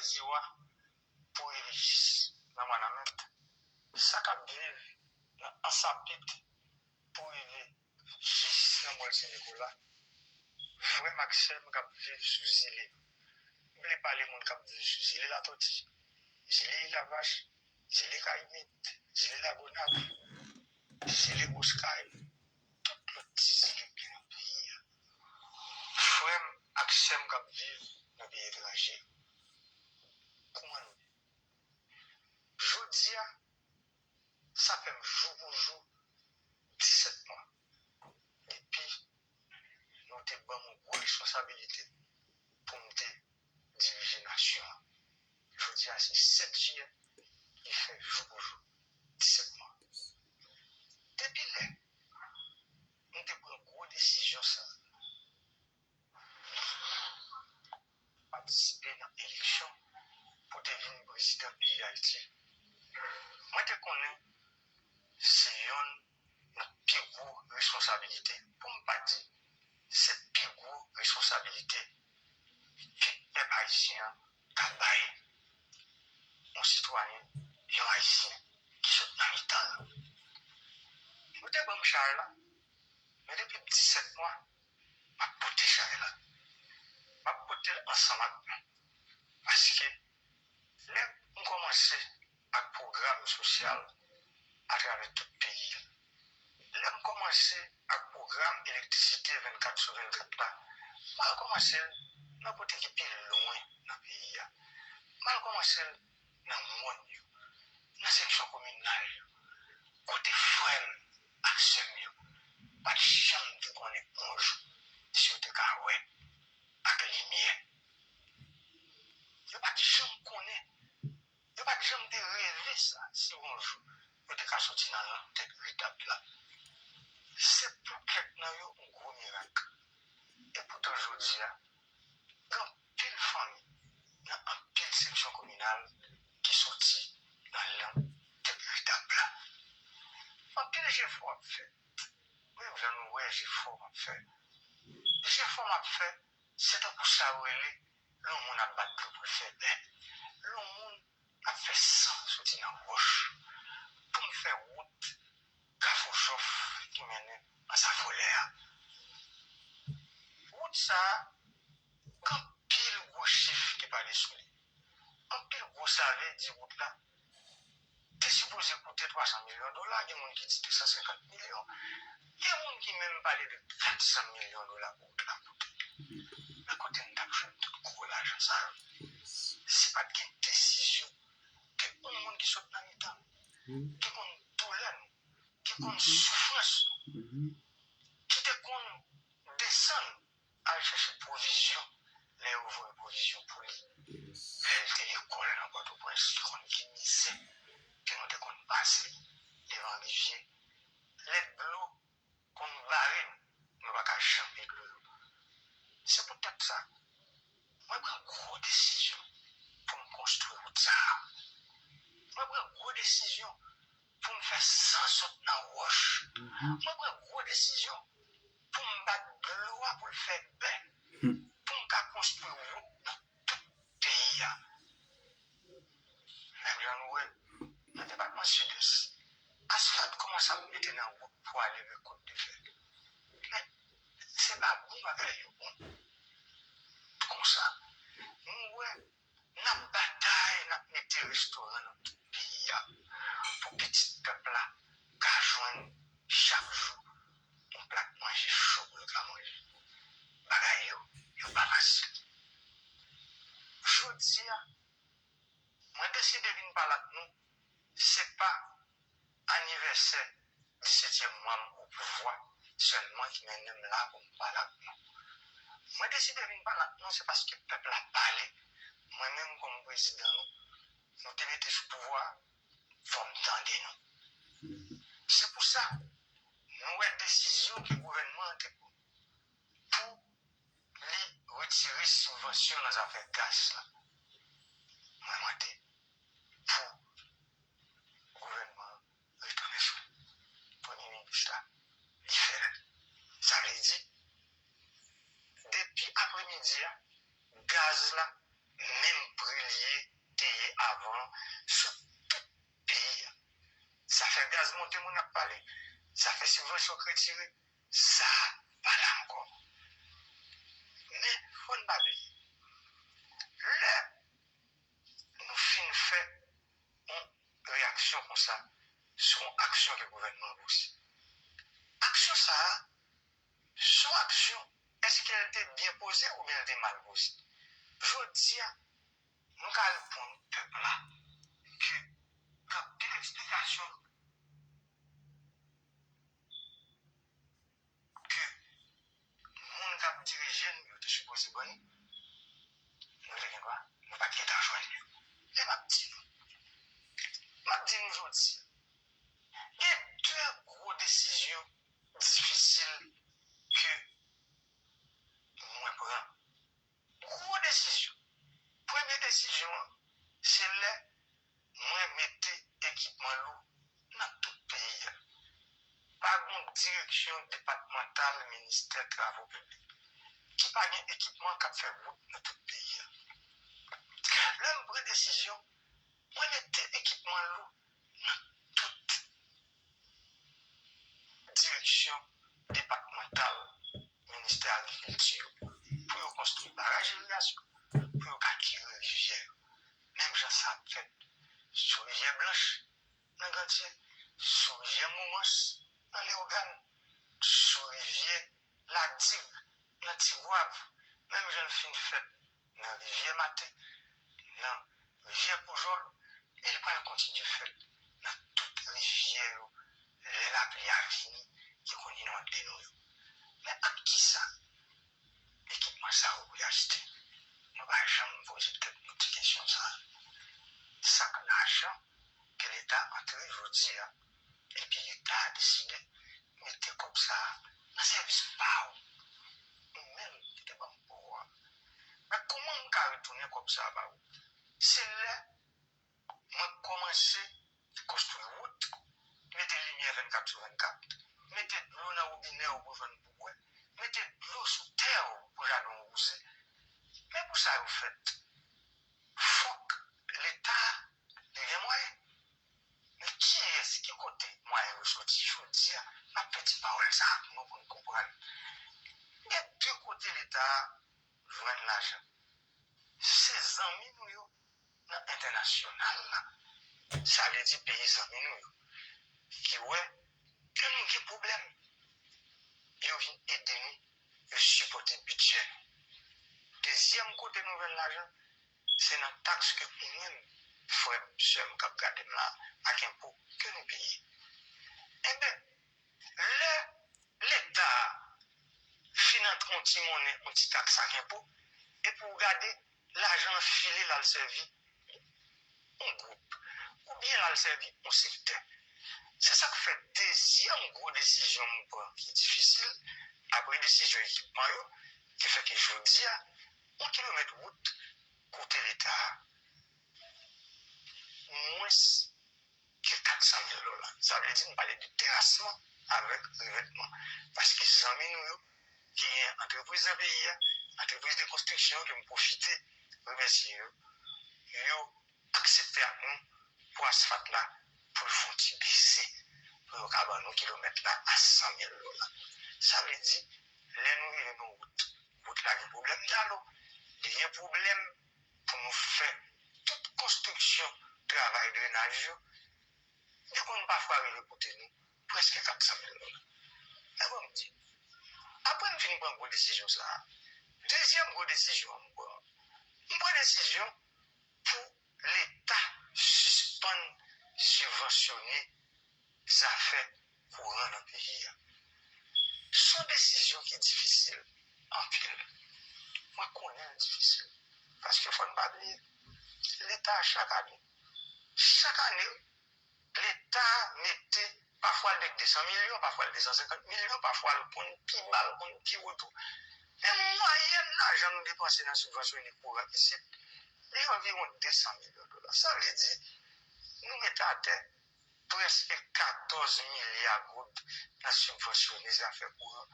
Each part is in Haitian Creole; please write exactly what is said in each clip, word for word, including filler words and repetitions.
Ziwa pou rive jis nan Wanament. Sa k ap viv nan Ansapit pou rive jis nan Mòl Sen Nikola. Frè m ak sè m k ap viv sou zile. M vle pale moun k ap viv sou zile Latòti, zile Ilavach, zile Kayimit, zile Lagonav, zile Gwoskay, tout lòt ti zile k gen nan peyi a. Frè m ak sè m k ap viv nan peyi etranje, kouman nou ye? Jodi a, sa fè m jou pou jou disèt mwa depi nou te ban m yon gwo responsabilite pou m te dirije nasyon an. Jodi a se sèt jiyè, li fè jou pou jou disèt mwa. Depi lè m te pran gwo desizyon sa a, patisipe nan eleksyon pou te vin prezidan peyi Dayiti, mwen te konnen se yonn nan pi gwo responsabilite, pou m pa di se pi gwo responsabilite ke pèp ayisyen an ka bay yon sitwayen, yon Ayisyen ki sot nan mitan l. Yo te ban m chay la, men depi disèt mwa, m ap pote chay la. M ap pote l ansanm ak mwen. Paske lè m kòmanse ak pwogram sosyal atravè tout peyi a, lè m kòmanse ak pwogram elektrisite vennkat sou vennkat la, m al kòmanse l nan kote ki pi lwen nan peyi a. M al kòmanse l nan mòn yo, nan seksyon kominal yo, kote frè m ak sè m yo pa t janm te konnen yon jou si yo te ka wè ak limyè. Yo pa t janm konnen, yo pa t janm te reve sa, si yon jou yo te ka soti nan lang tèt ridab la. Se pou kèk nan yo yon gwo mirak. Epoutan, jodi a, gen anpil fanmi nan anpil seksyon kominal ki soti nan lang tèt ridab la. Anpil jefò ap fèt. Menm jan nou wè jefò m ap fè. Jefò m ap fè, se tankou sa yo rele lè yon moun ap bat dlo pou l fè bè. Lè yon moun ap fè san soti nan wòch pou m fè wout Kafou Jòf ki mennen Ansa Folè a. Wout sa a, gen anpil gwo chif ki pale sou li. Anpil gwo save di wout la te sipoze koute twa san milyon dola, gen moun ki di de san senkant milyon, gen moun ki menm pale de kat san milyon dola pou wout la koute. Men kote n t ap jwenn tout gwo lajan sa yo? Si pa t gen desizyon ke yon moun ki sot nan mitan nou, ki konn doulè nou, ki konn soufrans nou, ki te konn desann al chèche pwovizyon lè yo voye pwovizyon pou li. Lè l te lekòl nan Pòtoprens, li konn ki mizè ke nou te konn pase devan rivye. Lè dlo konn bare n, nou pa ka janbe dlo yo. Se poutèt sa, mwen pran gwo desizyon pou m konstwi wout sa a. Mwen pran gwo desizyon pou m fè san sot nan wòch. Mwen pran gwo desizyon pou m bat dlo a pou l fè bè, pou m ka konstwi wout nan tout peyi a. Menm jan nou wè nan depatman Sidès, asfalt kòmanse ap mete nan wout pou ale vè Kot de Fè. Men se pa bon bagay yo bon konsa. Nou wè n ap batay, n ap mete restoran nan tout peyi a pou pitit pèp la ka jwenn chak jou yon plat manje cho pou yo ka manje. Bagay yo, yo pa fasil. Jodi a, mwen deside vin pale ak nou, se pa anivèsè disetyèm mwa m o pouvwa sèlman ki mennen m la pou m pale ak nou. Mwen deside vin pale ak nou, se paske pèp la pale. Mwen menm kòm prezidan nou, nou te rete sou pouvwa a, fò m tande nou. Se pou sa, nou wè desizyon ke gouvènman an te pran pou li retire sibvansyon nan zafè gaz la. Mwen mande pou gouvènman an retounen sou li. Premye minis la, li fè l. Sa vle di, depi apremidi a, gaz la menm pri li ye, te ye avan, sou tout peyi a. Zafè gaz monte, moun ap pale. Zafè sibvansyon k retire, sa a pa la ankò. Men, fò n pa bliye, lè nou fin fè yon reyaksyon konsa sou yon aksyon ke gouvènman an poze, aksyon sa a, se yon aksyon, èske l te byen poze oubyen l te mal poze? Jodi a, nou ka reponn pèp la ke gen anpil eksplikasyon ke moun k ap dirije n yo te sipoze ban nou, nou te gen dwa, nou pa t gentan jwenn yo. E m ap di nou, m ap di nou jodi a, gen de gwo desizyon difisil ke mwen pran. Gwo desizyon. Premye desizyon an, se lè mwen mete ekipman lou nan tout peyi a. Pa gen direksyon depatmantal ministè travo piblik ki pa gen ekipman k ap fè wout nan tout peyi a. Lè m pran desizyon, mwen mete ekipman lou nan tout direksyon depatmantal ministè agrikilti yo pou yo konstwi baraj irigasyon, pou yo ka kire rivyè yo. Menm jan sa ap fèt sou rivyè Blanch nan Gantye, sou rivyè Moumans nan Leyogàn, sou rivyè Ladig nan Tigwav, menm jan l fin fèt nan rivyè Maten, nan rivyè Poujòl, e l pral kontinye fèt nan tout rivyè yo lè lapli a vini ki konn inonde nou yo. Men ak kisa ekipman sa yo pou y achte? Nou pa janm poze tèt nou ti kesyon sa a. Sa k lajan ke Leta antre jodi a, epi Leta deside mete kòb sa a nan sèvis pa w, ou menm ki te ban m pouvwa. Men kòman m ka retounen kòb sa a ba ou? Se lè mwen kòmanse konstwi wout, mete limyè vennkat sou vennkat, mete dlo nan wobinè w pou jwenn pou bwè, mete dlo sou tè w pou jaden w wouze. Men pou sa yo fèt, fòk Leta li gen mwayen. Men kiyès, ki kote mwayen yo soti? Jodi a, m ap fè ti pawòl sa a pou nou, pou n konprann. Gen de kote Leta jwenn lajan. Se zanmi nou yo nan entènasyonal la. Sa vle di peyi zanmi nou yo, ki wè ke nou gen pwoblèm, yo vin ede nou, yo sipòte bidjè nou. Dezyèm kote nou jwenn lajan, se nan taks ke ou menm, frè m, sè m k ap gade m la, ak enpo ke nou peye. Enben, lè Leta fin antre yon ti monnen, yon ti taks ak enpo, epi w gade, lajan an file l al sèvi yon gwoup, oubyen l al sèvi yon sektè. Se sa k fè dezyèm gwo desizyon m pran ki difisil, apre desizyon ekipman yo, ki fè ke jodi a, yon kilomèt wout koute Leta a mwens ke kat san mil dola. Sa vle di n pale de terasman avèk revètman. Paske zanmi nou yo, ki gen antrepriz nan peyi a, antrepriz de konstriksyon ke m pwofite remèsye yo, yo aksepte ak nou pou asfalt la, pou l fè yon ti bese, pou yo ka ban nou kilomèt la a san mil dola. Sa vle di, lè nou rive nan wout, wout la gen pwoblèm dalo, li gen pwoblèm pou nou fè tout konstriksyon travay drenaj yo, li konn pafwa rive koute nou prèske kat san mil dola. Men bon, m di, apre m fin pran gwo desizyon sa a, dezyèm gwo desizyon an m pran, m pran desizyon pou Leta sispann sibvansyone zafè kouran nan peyi a. Se yon desizyon ki difisil anpil. Mwen konnen l difisil. Paske fò n pa bliye, Leta chak ane, chak ane, Leta mete, pafwa l de de san milyon, pafwa l de san senkant milyon, pafwa l konn pi ba, l konn pi wo tou. Men mwayèn lajan nou depanse nan sibvansyone kouran isit, li anviwon de san milyon dola. Sa vle di, nou mete atè prèske katòz milya goud nan sibvansyone zafè kouran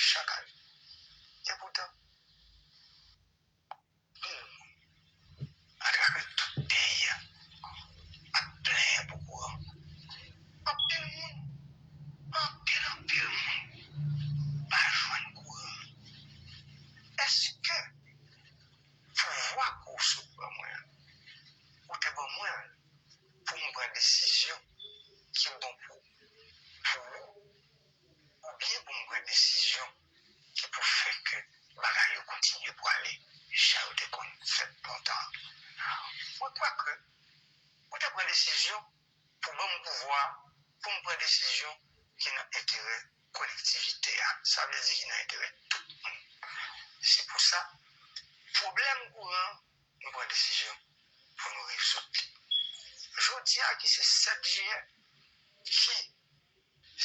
chak ane. Epoutan, anpil moun atravè tout peyi a ap plenyen pou kouran. Anpil moun, anpil, anpil moun pa jwenn kouran. Èske pouvwa ke w sot ban mwen an, ou te ban mwen l pou m pran desizyon ki bon pou, pou ou, oubyen pou m pran desizyon ki pou fè ke bagay yo kontinye pwale jan yo te konn fèt lontan an? Mwen kwè ke ou te pran desizyon pou ban m pouvwa pou m pran desizyon ki nan enterè kolektivite a. Sa vle di ki nan enterè tout moun. Se pou sa, pwoblèm kouran, nou pran desizyon pou nou rezoud li. Jodi a ki se sèt jiyè, ki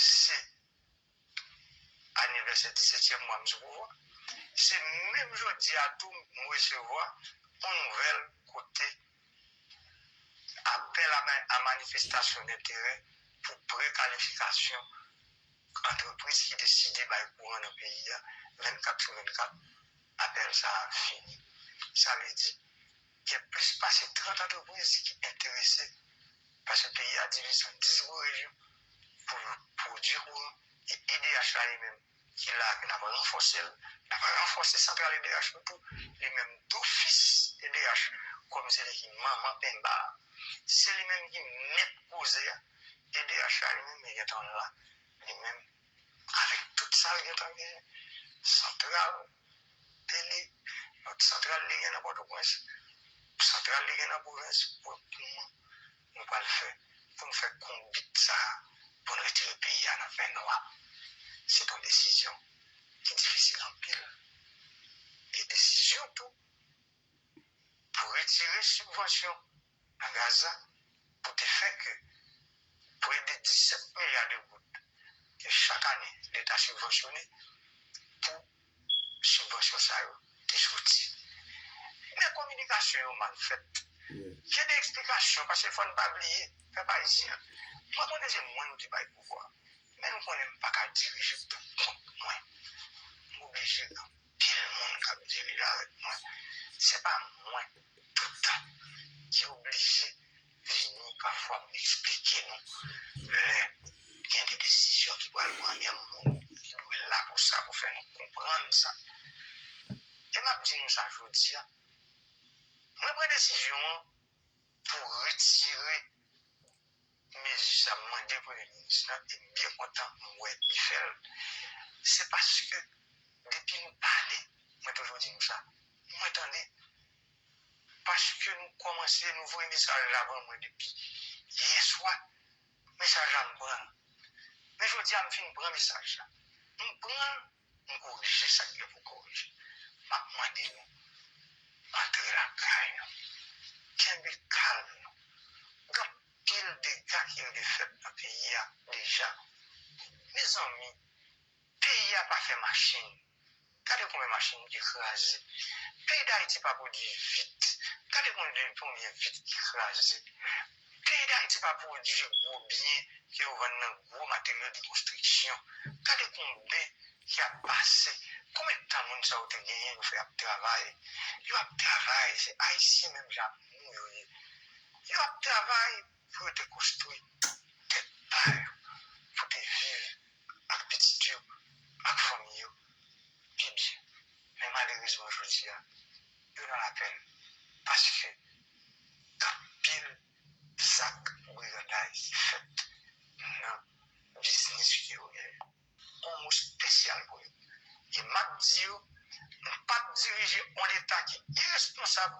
se anivèsè disètyèm mwa m sou pouvwa, se menm jodi a tou m resevwa yon nouvèl kote apèl a ma-, a manifestasyon denterè pou prekalifikasyon antrepriz ki deside bay kouran nan peyi a vennkat sou vennkat, apèl sa a fini. Sa vle di, gen plis pase trant antrepriz ki enterese, paske peyi a divize an dis gwo rejyon, pou yo pwodui kouran, e E D H la li menm, ki la, ke n ap ranfòse l, n ap ranfòse santral E D H nou tou, li menm dofis E D H, kòm se li ki manman penba a, se li menm ki mèt koze a, E D H la li menm li gentan la, li menm, avèk tout sa l gentan genyen, santral, tele, lòt santral li gen nan Pòtoprens, santral li gen nan pwovens, pou wè kouman nou pral fè pou n fè konbit sa a, pou n retire peyi a nan fènwa. Se yon desizyon ki difisil anpil. E desizyon tou pou retire sibvansyon nan gaz la, pou te fè ke prè de disèt milya de goud ke chak ane Leta sibvansyone pou sibvansyon sa yo te soti. Men kominikasyon yo mal fèt. Gen de eksplikasyon, paske fò n pa bliye, pèp ayisyen an. Mwen konnen se mwen nou te bay pouvwa, men nou konnen m pa ka dirije pou kont mwen. M oblije gen anpil moun k ap dirije avèk mwen. Se pa mwen toutan ki oblije vini pafwa pou eksplike nou lè gen de desizyon ki pral pran, gen moun ki dwe la pou sa, pou fè nou konprann sa. E m ap di nou sa jodi a, mwen pran desizyon an pou retire mezi sa, m mande premye minis la, e m byen kontan m wè li fè l. Se paske depi nou pale, mwen toujou di nou sa, mwen tande, paske nou kòmanse, nou voye mesaj la ban mwen depi yè swa, mesaj la m pran l. Men jodi a m fin pran mesaj la. M pran l, m korije sa k gen pou korije. M ap mande nou, antre lakay nou. Kenbe kalm nou. Gen anpil dega ki rive fèt nan peyi a deja. Mezanmi, peyi a pa fè machin. Gade konbyen machin ki kraze. Peyi Dayiti pa pwodui vit. Gade konbyen, konbyen vit ki kraze. Peyi Dayiti pa pwodui gwo byen ke yo vann nan gwo materyo de konstriksyon. Gade konbyen ki ap pase. Konbyen tan moun sa yo te genyen yo fè ap travay? Yo ap travay, se Ayisyen menm jan ak nou yo ye. Yo ap travay pou yo te konstwi tèt pa yo, pou te viv ak pitit yo, ak fanmi yo pi byen. Men malerezman jodi a, yo nan lapenn, paske gen anpil zak briganday ki fèt nan biznis ke yo genyen. Yon mo espesyal pou yo. E m ap di yo, nou p ap dirije yon Leta ki iresponsab.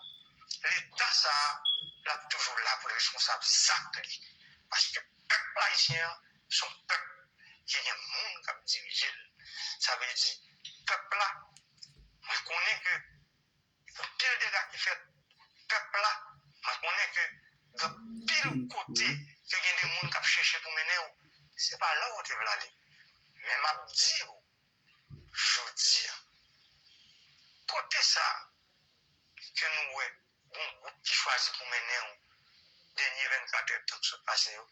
Leta sa a, l ap toujou la pou l responsab zak li. Paske pèp ayisyen an, se yon pèp ki gen moun k ap dirije l. Sa vle di, pèp la, mwen konnen ke gen anpil dega ki fèt. Pèp la, mwen konnen ke gen anpil kote ke gen de moun k ap chèche pou mennen w. Se pa la w te vle ale. Men m ap di w, jodi a, kote sa a ke nou wè gen yon gwoup ki chwazi pou mennen w dènye vennkat èdtan k sot pase yo,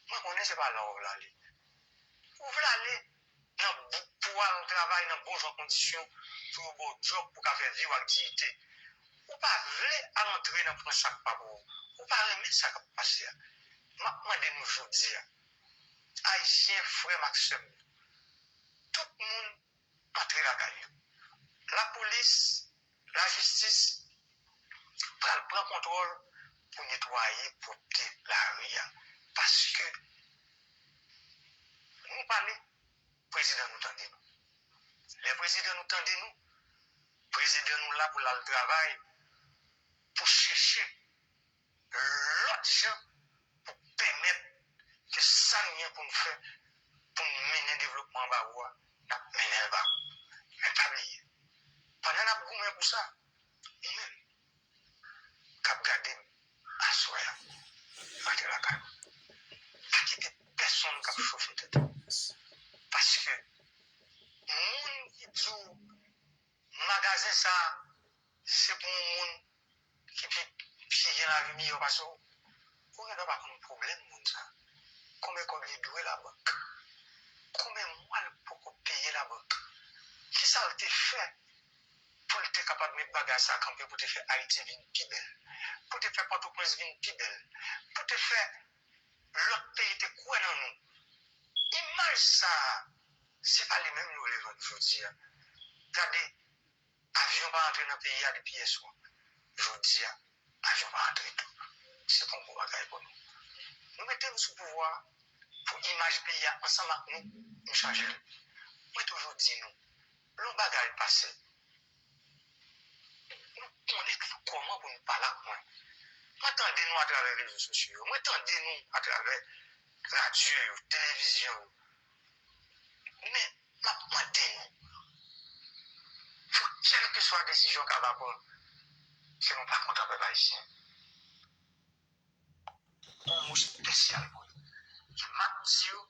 mwen konnen se pa la w vle ale. Ou vle ale nan bouk pou w al travay nan bon jan kondisyon, pou yo ba w djòb pou w ka fè vi w ak diyite. Ou pa vle al antre nan pwen sa k pa pou ou. Ou pa renmen sa k ap pase a. M ap mande nou jodi a, Ayisyen, frè m ak sè m yo, tout moun antre lakay yo. Lapolis, lajistis pral pran kontwòl pou netwaye pwòpte lari a. Paske nou pale, prezidan nou tande nou. Lè prezidan nou tande nou, prezidan nou la pou l al travay pou chèche lòt jan pou pèmèt ke sa n gen pou n fè pou n mennen devlopman anba ou a, n ap mennen l ba ou. Men pa bliye, pandan n ap goumen pou sa, ou menm k ap gade m aswè a, rantre lakay ou. Pa kite pèsonn k ap chofe tèt ou. Paske moun ki di w magazen sa a, se pou yon moun ki pi, pi gen lavi miyò pase w. Ou gentan pa konn pwoblèm moun sa. Konbyen kòb li dwe labank? Konbyen mwa l poko peye labank? Kisa l te fè pou l te kapab met bagay sa kanpe, pou te fè Ayiti vin pi bèl, pou te fè Pòtoprens vin pi bèl, pou te fè lòt peyi te kwè nan nou? Imaj sa a, se pa li menm nou vle vann jodi a. Gade, avyon pa antre nan peyi a depi yèswa. Jodi a, avyon pa antre tou. Se pa yon bon bagay pou nou. Nou mete nou sou pouvwa a pou imaj peyi a ansanm ak nou, nou chanje l. Mwen toujou di nou, lè yon bagay pase, nou konnen kòman pou nou pale ak mwen. Mwen tande nou atravè rezo sosyo yo. Mwen tande nou atravè radyo yo, televizyon yo. Men, m ap mande nou, pou kèlkeswa desizyon k ap pran, ke nou pa kontan pèp ayisyen. Yon mo espesyal pou yo. M ap di yo,